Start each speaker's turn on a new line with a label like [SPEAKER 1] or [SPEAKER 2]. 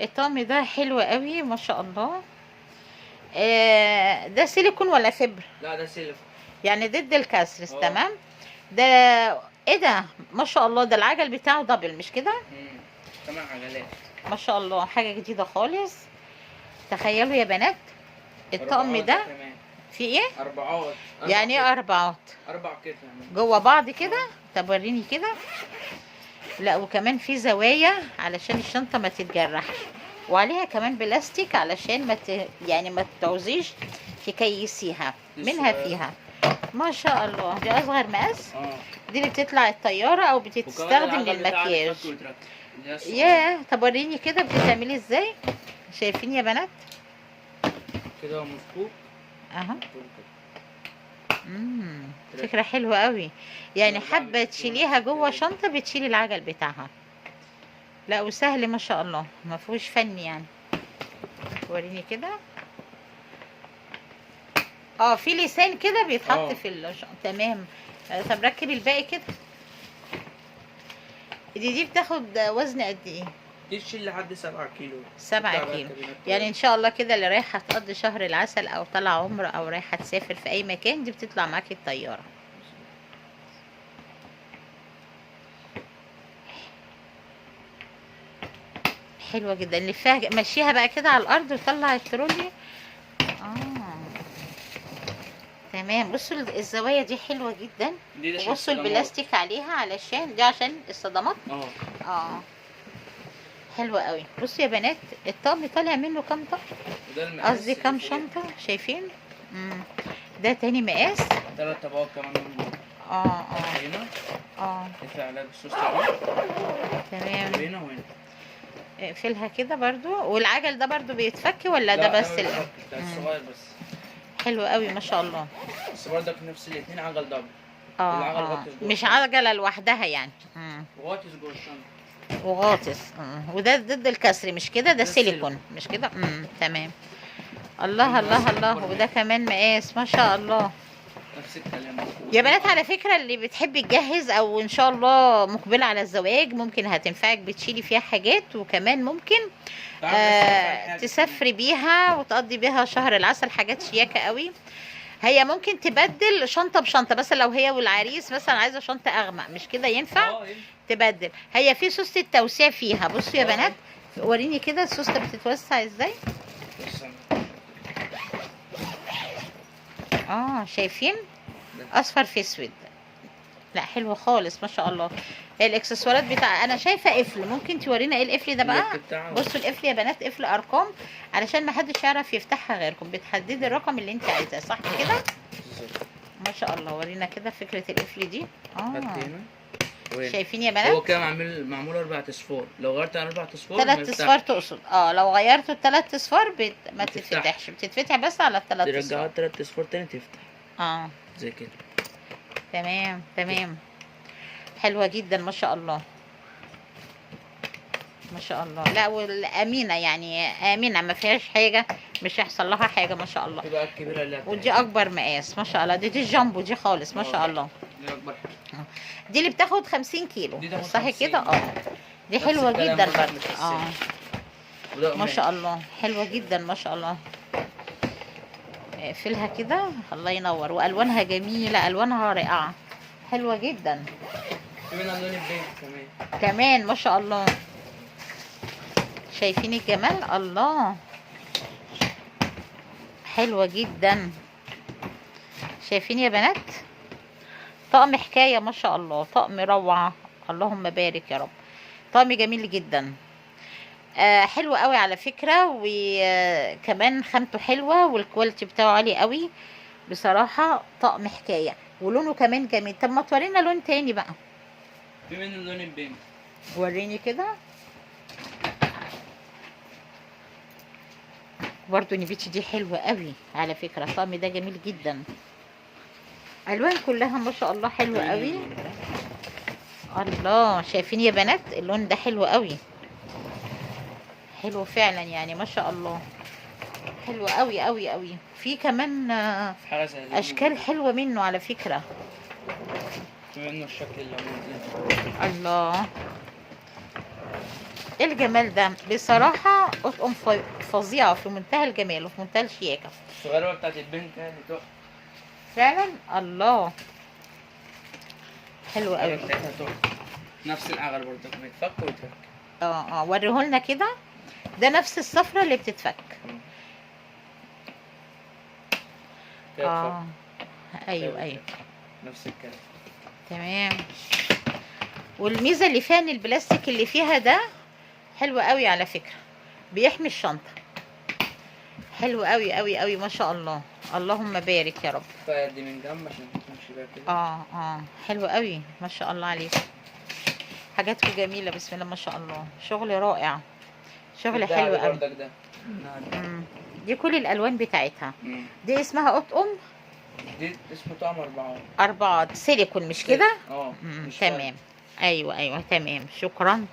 [SPEAKER 1] الطقم ده حلو قوي ما شاء الله. ده سيليكون ولا fiber؟
[SPEAKER 2] لا ده سيليكون،
[SPEAKER 1] يعني ضد الكسر. تمام. ده ايه ده؟ ما شاء الله، ده العجل بتاعه double مش كده؟
[SPEAKER 2] 8 عجلات
[SPEAKER 1] ما شاء الله، حاجة جديدة خالص. تخيلوا يا بنات الطقم ده في ايه؟
[SPEAKER 2] اربعات.
[SPEAKER 1] يعني ايه اربعات؟
[SPEAKER 2] اربع قطع
[SPEAKER 1] جوه بعض كده. طب وريني كده. لا وكمان في زوايا علشان الشنطة ما تتجرحش، وعليها كمان بلاستيك علشان ما يعني ما تعوزيش تكيسيها منها فيها. ما شاء الله، دي اصغر مقاس. دي اللي بتطلع الطيارة او بتستخدم للمكياج. ياه، طب وريني كده بتتعملي ازاي. شايفين يا بنات
[SPEAKER 2] كده مفكوك
[SPEAKER 1] اهو. فكرة حلوة قوي، يعني حابة تشيليها جوه شنطة بتشيلي العجل بتاعها. لا وسهل ما شاء الله، ما فيهوش فن يعني. وريني كده. في لسان كده بيتحط في الشنطة. تمام. طب ركب الباقي كده. دي بتاخد وزن قد ايه؟
[SPEAKER 2] دي تشيل لحد 7 كيلو.
[SPEAKER 1] 7 كيلو يعني ان شاء الله كده اللي رايحة تقضي شهر العسل او طالعه عمره او رايحة تسافر في اي مكان، دي بتطلع معاكي الطيارة. حلوة جدا. لفها مشيها بقى كده على الارض وطلع الترولي. تمام. بصوا الزوايا دي حلوة جدا. بصوا البلاستيك عليها علشان دي عشان الصدمات. حلوة قوي. بصوا يا بنات الطقم طالع منه كام طقم؟ قصدي كام شنطه. شايفين؟ ده تاني مقاس.
[SPEAKER 2] 3 طبقات كمان من جوه. هنا. اقفل عليها بالسوسته دي.
[SPEAKER 1] تمام.
[SPEAKER 2] هنا وهنا.
[SPEAKER 1] اقفلها كده برضو. والعجل ده برضو بيتفك ولا ده بس
[SPEAKER 2] ده الصغير بس؟
[SPEAKER 1] حلو قوي ما شاء الله.
[SPEAKER 2] بس برضك نفس الاثنين عجل double. العجل غطس جوه،
[SPEAKER 1] مش عجله لوحدها يعني.
[SPEAKER 2] وغاطس جوه الشنطة
[SPEAKER 1] وغاطس. وده ضد الكسر مش كده؟ ده سيليكون مش كده؟ تمام. الله الله الله. وده كمان مقاس ما شاء الله.
[SPEAKER 2] نفس الكلام
[SPEAKER 1] يا بنات. على فكرة اللي بتحب تجهز او ان شاء الله مقبله على الزواج ممكن هتنفعك، بتشيلي فيها حاجات، وكمان ممكن تسافري بيها وتقضي بيها شهر العسل. حاجات شياكه قوي. هي ممكن تبدل شنطه بشنطه، مثلا لو هي والعريس مثلا عايزه شنطه اغمق مش كده ينفع تبدل. هي في سوسة التوسيع فيها. بصوا يا بنات وريني كده السوسه بتتوسع ازاي. شايفين؟ اصفر في اسود. لا حلو خالص ما شاء الله. الاكسسوارات بتاع انا شايفه قفل، ممكن تورينا ايه القفل ده بقى؟ بصوا القفل يا بنات، قفل ارقام علشان ما حدش يعرف يفتحها غيركم. بتحددي الرقم اللي انت عايزاه صح كده؟ ما شاء الله. ورينا كده فكرة القفل دي. شايفين يا بنات؟
[SPEAKER 2] هو كده معمول 4 اصفار. لو غيرت على 4 اصفار
[SPEAKER 1] 3 اصفار تقصد؟ لو غيرته 3 اصفار ما تتفتحش، بتتفتح بس على ال3 اصفار.
[SPEAKER 2] ترجعها 3 اصفار تاني تفتح. زي كده.
[SPEAKER 1] تمام تمام. حلوة جدا ما شاء الله ما شاء الله. لا والامينه يعني امينه، ما فيهاش حاجة، مش هيحصل لها حاجة ما شاء الله.
[SPEAKER 2] تبقى الكبيرة اللي
[SPEAKER 1] ودي اكبر مقاس ما شاء الله. دي الجامبو دي خالص ما شاء الله.
[SPEAKER 2] دي اكبر حاجة.
[SPEAKER 1] دي اللي بتاخد 50 كيلو صح كده؟ دي حلوة جدا برضه. ما شاء الله حلوة جدا ما شاء الله. اقفلها كده الله ينور. والوانها جميلة، الوانها رائعة، حلوة جدا.
[SPEAKER 2] في منها لون البيج كمان.
[SPEAKER 1] كمان ما شاء الله. شايفين الجمال؟ الله حلوة جدا. شايفين يا بنات؟ طقم حكاية ما شاء الله، طقم روعه، اللهم بارك يا رب. طقم جميل جدا. حلو قوي على فكرة، وكمان خامته حلوة والكواليتي بتاعه عالي قوي بصراحة. طقم حكاية ولونه كمان جميل. طب ما تورينا لون تاني بقى.
[SPEAKER 2] في منه اللون البينك.
[SPEAKER 1] وريني كده برضو. نبيتي دي حلوة قوي على فكرة، الطقم ده جميل جدا. الوان كلها ما شاء الله حلوة قوي. الله، شايفين يا بنات اللون ده حلو قوي، حلو فعلا يعني ما شاء الله، حلو قوي قوي قوي. في كمان اشكال حلوة منه على فكرة،
[SPEAKER 2] في منه الشكل الليمون ده.
[SPEAKER 1] الله، ايه الجمال ده بصراحة، اطقم فظيعة في منتهى الجمال وفي منتهى الشياكة.
[SPEAKER 2] الصغيرة بقى بتاعت البنت يعني تحفة.
[SPEAKER 1] فعلا الله، حلو قوي.
[SPEAKER 2] بتاعتها تحفة. نفس العجل برضك بيتفك ويتفك.
[SPEAKER 1] وريهولنا كده. ده نفس الصفرة اللي بتتفك. ايوه ايوه
[SPEAKER 2] نفس الكلام.
[SPEAKER 1] تمام. والميزة اللي فيها ان البلاستيك اللي فيها ده حلو قوي على فكرة، بيحمي الشنطة. حلو قوي قوي قوي ما شاء الله، اللهم بارك يا رب.
[SPEAKER 2] دي من جنب عشان تمشي بقى كده.
[SPEAKER 1] حلو قوي ما شاء الله عليكم، حاجاتكم جميلة بسم الله ما شاء الله، شغل رائع، شغل حلو قوي.
[SPEAKER 2] ده.
[SPEAKER 1] دي كل الالوان بتاعتها. دي اسمها اطقم،
[SPEAKER 2] دي اسمه طقم 4.
[SPEAKER 1] 4 سيليكون مش كده؟
[SPEAKER 2] مش
[SPEAKER 1] تمام. ايوه ايوه تمام، شكرا.